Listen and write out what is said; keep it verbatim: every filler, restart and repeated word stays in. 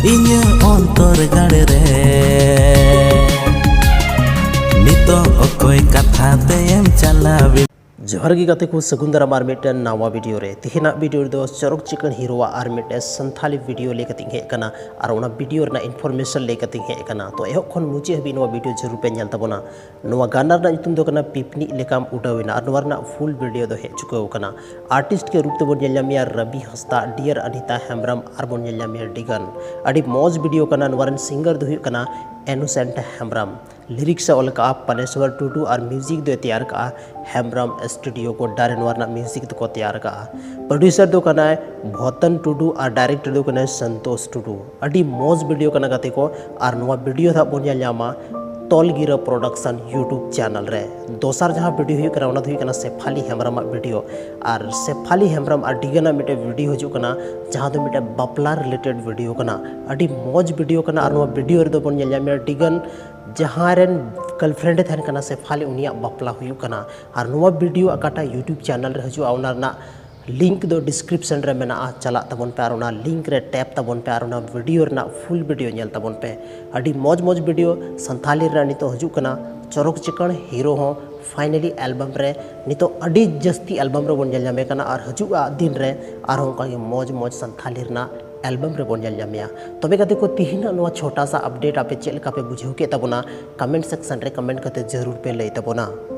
ᱤᱧᱟᱹᱜ ᱚᱱᱛᱚᱨ ᱜᱟᱲ ᱨᱮ ᱱᱤᱛᱚᱜ ᱚᱠᱚᱭ ᱠᱟᱛᱷᱟ ᱛᱮᱢ ᱪᱟᱞᱟᱣ? ᱡᱚᱦᱟᱨ ᱜᱮ ᱜᱟᱛᱮ ᱠᱚ, ᱥᱟᱹᱜᱩᱱ ᱫᱟᱨᱟᱢ ᱟᱨ ᱢᱤᱫᱴᱮᱱ ᱱᱟᱣᱟ ᱵᱷᱤᱰᱤᱭᱳ ᱨᱮ᱾ ᱛᱮᱦᱮᱧᱟᱜ ᱵᱷᱤᱰᱤᱭᱳ ᱨᱮᱫᱚ ᱪᱚᱨᱚᱠ ᱪᱤᱠᱟᱹᱲ ᱦᱤᱨᱳᱣᱟᱜ ᱟᱨ ᱢᱤᱫᱴᱮᱱ ᱥᱟᱱᱛᱷᱟᱞᱤ ᱵᱷᱤᱰᱤᱭᱳ ᱞᱟᱹᱭ ᱠᱟᱛᱮᱧ ᱦᱮᱡ ᱟᱠᱟᱱᱟ ᱟᱨ ᱚᱱᱟ ᱵᱷᱤᱰᱤᱭᱳ ᱨᱮᱱᱟᱜ ᱤᱱᱯᱷᱚᱨᱢᱮᱥᱚᱱ ᱞᱟᱹᱭ ᱠᱟᱛᱮᱧ ᱦᱮᱡ ᱟᱠᱟᱱᱟ᱾ ᱛᱚ ᱮᱦᱚᱵ ᱠᱷᱚᱱ ᱢᱩᱪᱟᱹᱫ ᱦᱟᱹᱵᱤᱡ ᱱᱚᱣᱟ ᱵᱷᱤᱰᱤᱭᱳ ᱡᱟᱹᱨᱩᱲ ᱯᱮ ᱧᱮᱞ ᱛᱟᱵᱚᱱᱟ᱾ ᱱᱚᱣᱟ ᱜᱟᱱᱟ ᱨᱮᱱᱟᱜ ᱧᱩᱛᱩᱢ ᱫᱚ ᱠᱟᱱᱟ ᱯᱤᱯᱱᱤᱡ ᱞᱮᱠᱟᱢ ᱩᱰᱟᱹᱣ ᱮᱱᱟ ᱟᱨ ᱱᱚᱣᱟ ᱨᱮᱱᱟᱜ ᱯᱷᱩᱞ ᱵᱷᱤᱰᱤᱭᱳ ᱫᱚ ᱦᱮᱡ ᱪᱩᱠᱟᱹᱣ ᱟᱠᱟᱱᱟ᱾ ᱟᱨᱴᱤᱥᱴ ᱜᱮ ᱨᱩᱯ ᱛᱮᱵᱚᱱ ᱧᱮᱞ ᱧᱟᱢᱮᱭᱟ ᱨᱚᱵᱤ ᱦᱟᱸᱥᱫᱟ, ᱰᱤᱭᱟᱨ ᱟᱱᱤᱛᱟ ᱦᱮᱢᱵᱨᱚᱢ ᱟᱨ ᱵᱚᱱ ᱧᱮᱞ ᱧᱟᱢᱮᱭᱟ ᱰᱤᱜᱟᱱ᱾ ᱟᱹᱰᱤ ᱢᱚᱡᱽ ᱵᱷᱤᱰᱤᱭᱳ ᱠᱟᱱᱟ᱾ ᱱᱚᱣᱟ ᱨᱮᱱ ᱥᱤᱝᱜᱟᱨ ᱫᱚ ᱦᱩᱭᱩᱜ ᱠᱟᱱᱟ ᱤᱱᱳᱥᱮᱱᱴ ᱦᱮᱢᱵᱨᱚᱢ᱾ ᱞᱤᱨᱤᱠᱥ ᱮ ᱚᱞ ᱠᱟᱜᱼᱟ ᱯᱟᱱᱮᱥᱣᱚᱨ ᱴᱩᱰᱩ ᱟᱨ ᱢᱤᱣᱡᱤᱠ ᱫᱚᱭ ᱛᱮᱭᱟᱨ ᱠᱟᱜᱼᱟ ᱦᱮᱢᱵᱨᱚᱢ ᱥᱴᱩᱰᱤᱭᱳ ᱜᱚᱰᱰᱟ ᱨᱮ ᱱᱚᱣᱟ ᱨᱮᱱᱟᱜ ᱢᱤᱣᱡᱤᱠ ᱫᱚᱠᱚ ᱛᱮᱭᱟᱨ ᱠᱟᱜᱼᱟ᱾ ᱯᱨᱚᱰᱭᱩᱥᱟᱨ ᱫᱚ ᱠᱟᱱᱟᱭ ᱵᱷᱚᱛᱚᱱ ᱴᱩᱰᱩ ᱟᱨ ᱰᱟᱭᱨᱮᱠᱴᱚᱨ ᱫᱚ ᱠᱟᱱᱟᱭ ᱥᱚᱱᱛᱳᱥ ᱴᱩᱰᱩ᱾ ᱟᱹᱰᱤ ᱢᱚᱡᱽ ᱵᱷᱤᱰᱤᱭᱳ ᱠᱟᱱᱟ ᱜᱟᱛᱮ ᱠᱚ᱾ ᱟᱨ ᱱᱚᱣᱟ ᱵᱷᱤᱰᱤᱭᱳ ᱫᱚ ᱦᱟᱸᱜ ᱵᱚᱱ ᱧᱮᱞ ᱧᱟᱢᱟ ᱛᱚᱞᱜᱤᱨᱟᱹ ᱯᱨᱚᱰᱟᱠᱥᱚᱱ ᱭᱩᱴᱩᱵᱽ ᱪᱮᱱᱮᱞ ᱨᱮ᱾ ᱫᱚᱥᱟᱨ ᱡᱟᱦᱟᱸ ᱵᱷᱤᱰᱤᱭᱳ ᱦᱩᱭᱩᱜ ᱠᱟᱱᱟ ᱚᱱᱟ ᱫᱚ ᱦᱩᱭᱩᱜ ᱠᱟᱱᱟ ᱥᱮᱯᱷᱟᱞᱤ ᱦᱮᱢᱵᱨᱚᱢᱟᱜ ᱵᱷᱤᱰᱤᱭᱳ᱾ ᱟᱨ ᱥᱮᱯᱷᱟᱞᱤ ᱦᱮᱢᱵᱨᱚᱢ ᱟᱨ ᱰᱤᱜᱟᱱᱟᱜ ᱢᱤᱫᱴᱮᱱ ᱵᱷᱤᱰᱤᱭᱳ ᱦᱤᱡᱩᱜ ᱠᱟᱱᱟ ᱡᱟᱦᱟᱸ ᱫᱚ ᱢᱤᱫᱴᱮᱱ ᱵᱟᱯᱞᱟ ᱨᱤᱞᱮᱴᱮᱰ ᱵᱷᱤᱰᱤᱭᱳ ᱠᱟᱱᱟ᱾ ᱟᱹᱰᱤ ᱢᱚᱡᱽ ᱵᱷᱤᱰᱤᱭᱳ ᱠᱟᱱᱟ᱾ ᱟᱨ ᱱᱚᱣᱟ ᱵᱷᱤᱰᱤᱭᱳ ᱨᱮᱫᱚ ᱵᱚᱱ ᱧᱮᱞ ᱧᱟᱢᱮᱭᱟ ᱰᱤᱜᱟᱱ ᱡᱟᱦᱟᱸᱭ ᱨᱮᱱ ᱜᱟᱨᱞᱯᱷᱨᱮᱱᱰ ᱮ ᱛᱟᱦᱮᱱ ᱠᱟᱱᱟ ᱥᱮᱯᱷᱟᱞᱤ, ᱩᱱᱤᱭᱟᱜ ᱵᱟᱯᱞᱟ ᱦᱩᱭᱩᱜ ᱠᱟᱱᱟ᱾ ᱟᱨ ᱱᱚᱣᱟ ᱵᱷᱤᱰᱤᱭᱳ ᱚᱠᱟᱴᱟᱜ ᱭᱩᱴᱩᱵᱽ ᱪᱮᱱᱮᱞ ᱨᱮ ᱦᱤᱡᱩᱜᱼᱟ ᱚᱱᱟ ᱨᱮᱱᱟᱜ ᱞᱤᱝᱠ ᱫᱚ ᱰᱤᱥᱠᱨᱤᱯᱥᱚᱱ ᱨᱮ ᱢᱮᱱᱟᱜᱼᱟ, ᱪᱟᱞᱟᱜ ᱛᱟᱵᱚᱱ ᱯᱮ ᱟᱨ ᱚᱱᱟ ᱞᱤᱝᱠ ᱨᱮ ᱴᱮᱯ ᱛᱟᱵᱚᱱ ᱯᱮ ᱟᱨ ᱚᱱᱟ ᱵᱷᱤᱰᱤᱭᱳ ᱨᱮᱱᱟᱜ ᱯᱷᱩᱞ ᱵᱷᱤᱰᱤᱭᱳ ᱧᱮᱞ ᱛᱟᱵᱚᱱ ᱯᱮ᱾ ᱟᱹᱰᱤ ᱢᱚᱡᱽ ᱢᱚᱡᱽ ᱵᱷᱤᱰᱤᱭᱳ ᱥᱟᱱᱛᱷᱟᱞᱤ ᱨᱮᱱᱟᱜ ᱱᱤᱛᱚᱜ ᱦᱤᱡᱩᱜ ᱠᱟᱱᱟ ᱪᱚᱨᱚᱠ ᱪᱤᱠᱟᱹᱲ ᱦᱤᱨᱳ ᱦᱚᱸ ᱯᱷᱟᱭᱱᱟᱞᱤ ᱮᱞᱵᱟᱢ ᱨᱮ᱾ ᱱᱤᱛᱚᱜ ᱟᱹᱰᱤ ᱡᱟᱹᱥᱛᱤ ᱮᱞᱵᱟᱢ ᱨᱮᱵᱚᱱ ᱧᱮᱞ ᱧᱟᱢᱮ ᱠᱟᱱᱟ ᱟᱨ ᱦᱤᱡᱩᱜᱼᱟ ᱫᱤᱱ ᱨᱮ ᱟᱨᱦᱚᱸ ᱚᱱᱠᱟᱜᱮ ᱢᱚᱡᱽ ᱢᱚᱡᱽ ᱥᱟᱱᱛᱷᱟᱞᱤ ᱨᱮᱱᱟᱜ ᱮᱞᱵᱟᱢ ᱨᱮᱵᱚᱱ ᱧᱮᱞ ᱧᱟᱢᱮᱭᱟ᱾ ᱛᱚᱵᱮ ᱜᱟᱛᱮ ᱠᱚ, ᱛᱤᱦᱤᱧᱟᱜ ᱱᱚᱣᱟ ᱪᱷᱳᱴᱟ ᱥᱟ ᱟᱯᱰᱮᱴ ᱟᱯᱮ ᱪᱮᱫ ᱞᱮᱠᱟ ᱯᱮ ᱵᱩᱡᱷᱟᱹᱣ ᱠᱮᱫ ᱛᱟᱵᱚᱱᱟ? ᱠᱚᱢᱮᱱᱴ ᱥᱮᱠᱥᱚᱱ ᱨᱮ ᱠᱚᱢᱮᱱᱴ ᱠᱟᱛᱮ ᱡᱟᱹᱨᱩᱲ ᱯᱮ ᱞᱟᱹᱭ ᱛᱟᱵᱚᱱᱟ᱾